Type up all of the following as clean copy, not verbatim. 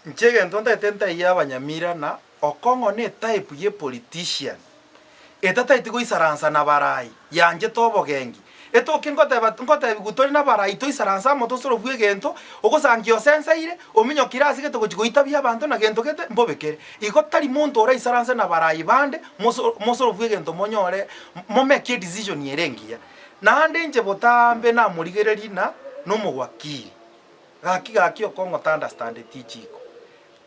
Inche egento ntagete ntaiye abanyamira na Okong'o ne type ye politician etataeti goisaransa na barai yanchete obogengi. Etoke ngoteba ngotebigwa tore nabarai toisaranse amo tosorobwe egento, ogosangia osenseire, ominyokire ase gete gochia goitabia abanto na gento gete mbobe kere. Igo tari monto oraisaranse na barai bande moso mosorobwe egento monyore momeke edecision ere engiya. Naende inche botambe namorigereria na nomowakili. Gaki gaki Okong'o ta understandeti chiko.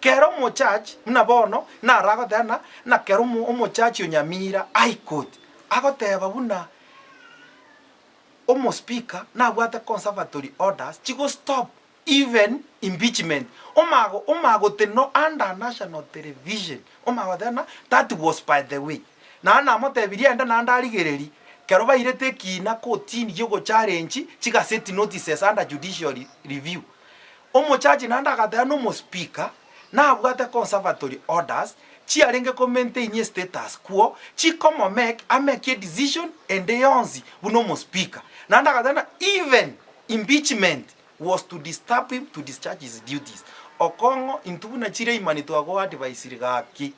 Kera omochachi, buna bono naro agoteba ng'a ng'a kera omo omochachi o Nyamira High Court agoteba buna omospeaker nabwate conservatory orders chigo stop even impeachment. Omago omagotenena under national television omanye goteba ng'a that was by the way. Naende namotebirie aende naende arigererie kero bairete ekina kotini giogochallenge chigaseti notices under judicial review. Omochachi naende agateba na omospeaker nabwate conservatory orders chiarenge ko maintain estatus quo chikomomake amake edecision ende yonsi buna omospeaker. Naende agateba ng'a even impeachment was to disturb him to discharge his duties. Okong'o intwe buna chireimani twagoadvisiri gaki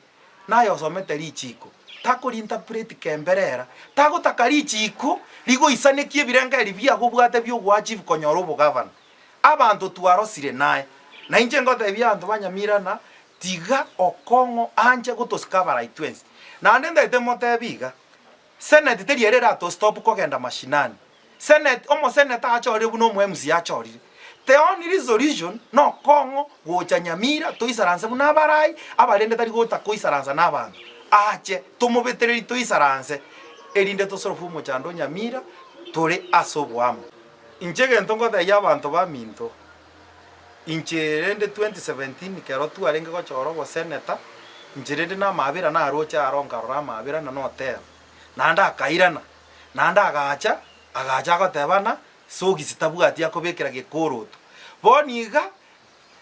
naye osomete richiiko, takori-interpret kemberera, tagotaka richiiko rigoisanekia ebirengererio biago obwate biogoachieve konyora obogavana. Abanto twarosire naye, na inche ngotebia abanto ba Nyamira ng'a tiga Okong'o anche gotosika abarai twensi. Naende ntagete motebie iga, Senate teri ere eratostop kogenda mashinani. Senate, omoseneta achorire buna omo MCA achorire. The only resolution nokong'o gocha Nyamira toisaranse buna abarai, abarende tari gotaka koisaransa na abanto. Ache tomobetereri toisaranse erinde tosorofu omochando o Nyamira tore ase oboamo. Inche egento ngotebia abanto baminto, inche rende 2017 ekero twarenge gochora oboseneta, inche rende na amabera naroche aro nkarora amabera na noteba, naende akairana, naende agacha, agacha agoteba ng'a sogisi tabwati akobekera gekoroto. Bono iga.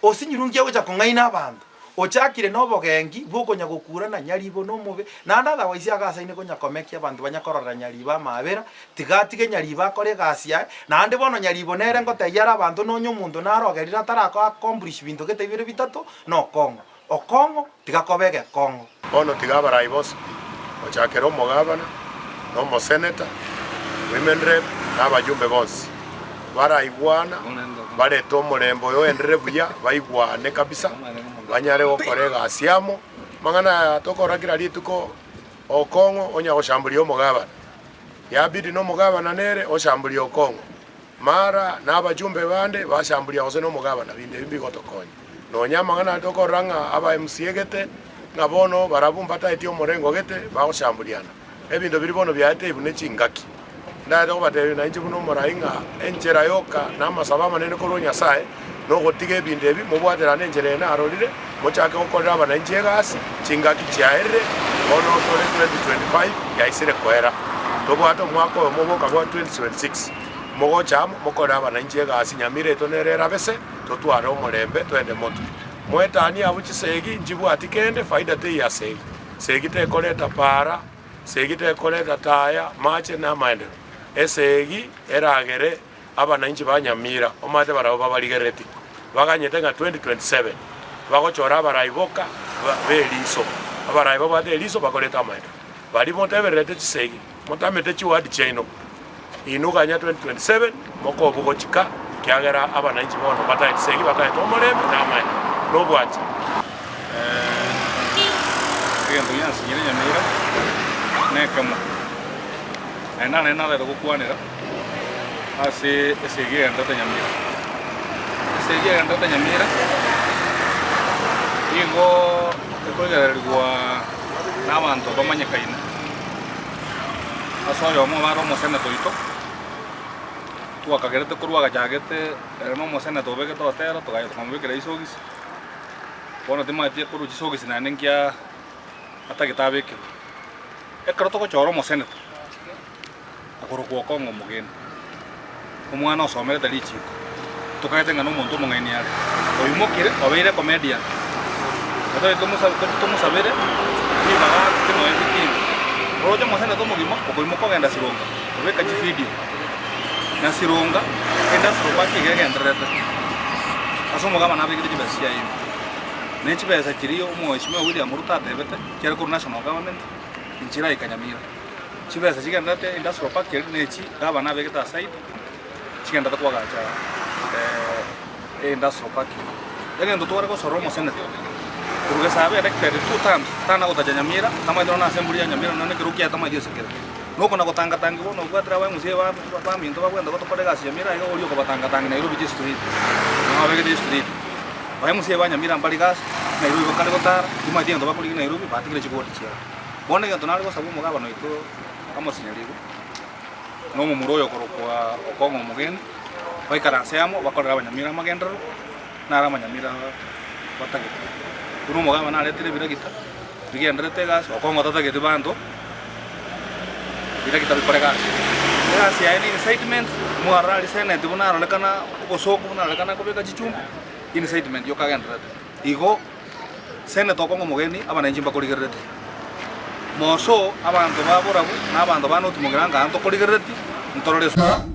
Osinyirwe nki agocha kong'aina abanto? Ochakire nobogenki bw'okonya gokura na nyaribo nomobe, naende otherwise agasaine konya komekia abanto banya kororera nyaribo amaabera, tiga atige nyaribo akore egasi yaye, naende bono nyaribo nere ngotebia are abanto nonye omonto narogerire atarako accomplish binto gete bibere bitato, nokong'o. Okong'o tiga kobe egekong'o. Bono tiga abarai bonsi pi, gochakera omogabana, na omoseneta, women rep, na abajumbe bonsi, baraigwana, barete omorembe oyo oenderere buya, baigwane kabisa, banyare gokora egasi amo. Amang'ana aya tokora kera rituko, Okong'o onya goshamburia omogabana, yabidi na omogabana nere oshamburia Okong'o. Mara nabachumbe bande bashamburia gose nomogabana binto ebi mbigotokonya. Nonya amang'ana aria tokorora ng'a aba MCA gete, ng'a bono barabwo mbataeti omorengo gete bagoshamburiana. Ebinto biria bono biaeteibu ne chingaki. Ndagete kobatebia nainche buna omorai ng'a enchera yoka na amasabo amanene korwa Nyasae nogotiga ebinto ebi mobwaterane enchera eye narorire, mochake gokorera abananchi egasi, chingaki chiaerire, bono tore 2025 yaisire koera. Tobwate omwaka oyomo boka bwa 2026, mogocha amo mokorere abananchi egasi Nyamira yaito nere erabese, totware omorembe twende motwe. Moetanie abwo chisegi nchibwati kende, faida teiyo ase egi. Segi tekoreta para, segi tekoreta taya, mache na amaenderero. Esegi eragere Abananchi ba Nyamira omanyete barabwo babarigereretie, baganyete ng'a 2027 bagochora abarai boka b'eriso, abarai babwate eriso bakorete amaenderero. Baria motebererete chisegi, motamete chiward chiaino, inwe ganya 2027 mokobua gochika ekiagera abananchi bono mbataete chisegi bataete omorembe na amaenderero na obwanchani. Egento giansinyire Nyamira nekemo, naende nare narete gokwanera. Ase esegi egenderete Nyamira. Esegi egenderete Nyamira nigo ekoigererigwa n'abanto bamanyekaine, ase oyomo obo are omoseneta oito, twakagerete korwa agachagete ere na omoseneta obegete otero togacha tokamobekera chisogisi, bono timanyeti korwa chisogisi naende nkia atagete abekerwe. Ekero togochora omoseneta. Okorokwa okong'a omogeni, omwana osomerete richiiko, tokaete ng'a nomonto omong'aini are, oimokire obeire ecomedian. Natoche tomosabere ribaga ake nonya ebitinga. Oroche omoseneta omogima okoimoka ogenda Sironga kobeka chividio, na Sironga industrial park iga egendererete ase omogabana abekete chibesa chiaye ime. Ne chibesa chiria Omweshimiwa William Ruto atebete chiare korwa national government, nchiraika Nyamira. Chibesa chigendererete industrial park eria nechi gavana abegete aside, chigendererete koagacha industrial park. Egento tware gosorora omoseneta, korwa gesa abe elected two terms, tana gotacha Nyamira, tamaete nonya na assembly ya Nyamira nonya na ekerogo kiaye tamaeti ase kere. Nokona gotangatangigwa buna obwatire aba MCA ba baminto bagwenta gotokora egasi Nyamira iga oria okobatangatangi Nairobi chistreet, nabo babegete chistreet. Ba MCA ba Nyamira mbare gasi, Nairobi bakare gotara, timanyeti egento bakorigia Nairobi, batigire chiward chiabo. Bono egento nare gosaba omogabana oito amosinyerigwe, na omomura oyo okorokwa Okong'o Omogeni, baikaranse amo bakorere abanyamira amagenderero, naro amanyamira batagete. Buna omogabana aretire ebiragita, bigendererete egasi, Okong'o tatageti banto, biragita bikore egasi. Egasi yaye ne incitement, mwarora aria senate buna arorekana obosooku buna arorekana akobeka chichumbi, incitement yoka agendererete. Igo. Senator okong'a omogeni, abananchi mbakorigereretie. Moso abanto ba borabu na abanto ba North Mugirango aa ntokorigereretie, ntorore.